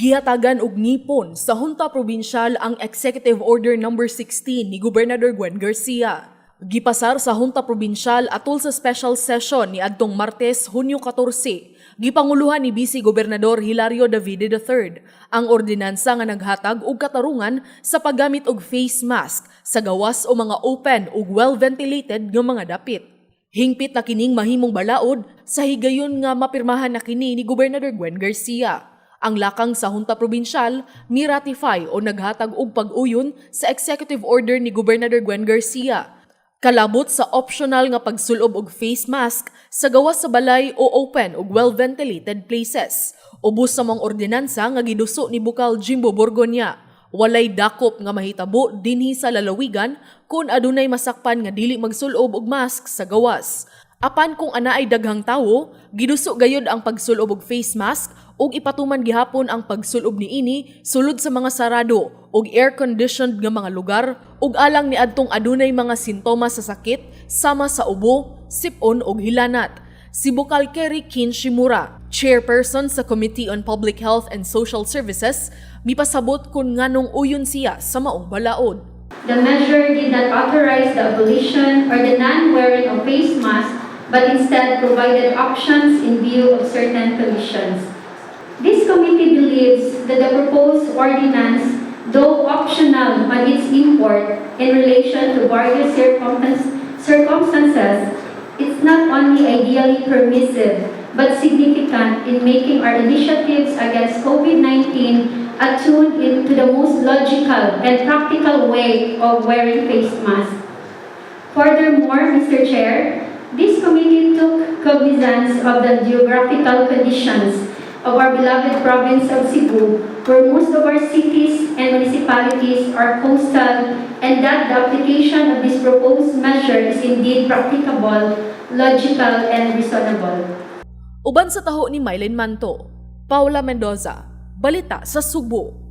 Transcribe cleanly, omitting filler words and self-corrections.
Gihatagan og ngipon sa Junta Probinsyal ang Executive Order Number 16 ni Gobernador Gwen Garcia. Gipasar sa Junta Probinsyal atol sa special session ni adtong Martes, Hunyo 14. Gipanguluhan ni Vice Gobernador Hilario Davide III ang ordinansa nga naghatag og katarungan sa paggamit og face mask sa gawas o mga open ug well-ventilated nga mga dapit. Hingpit na kining mahimong balaod sa higayon nga mapirmahan na kini ni Gobernador Gwen Garcia. Ang lakang sa Junta Probinsyal mi-ratify o naghatag og pag-uyon sa Executive Order ni Gobernador Gwen Garcia kalabot sa optional nga pagsulob og face mask sa gawas sa balay o open ug well-ventilated places. Ubos sa mga ordinansa nga giduso ni Bukal Jimbo Borgonya, walay dakop nga mahitabo dinhi sa lalawigan kung adunay masakpan nga dili magsulob og mask sa gawas. Apan kung anaay daghang tawo, giduso gayud ang pagsulob og face mask ug ipatuman gihapon ang pagsulob niini sulod sa mga sarado ug air-conditioned nga mga lugar ug alang niadtong adunay mga sintomas sa sakit sama sa ubo, sipon ug hilanat. Si Bukal Kerry Kin Shimura, chairperson sa Committee on Public Health and Social Services, mipasabot kung nganong uyon siya sa maong balaod. The measure did not authorize the abolition or the non-wearing of face masks, but instead provided options in view of certain conditions. This committee believes that the proposed ordinance, though optional on its import in relation to various circumstances, it's not only ideally permissive, but significant in making our initiatives against COVID-19 attuned into the most logical and practical way of wearing face masks. Furthermore, Mr. Chair, this committee took cognizance of the geographical conditions of our beloved province of Cebu, where most of our cities and municipalities are coastal, and that the application of this proposed measure is indeed practicable, logical, and reasonable. Uban sa taho ni Mylene Manto, Paula Mendoza, Balita sa Sugbo.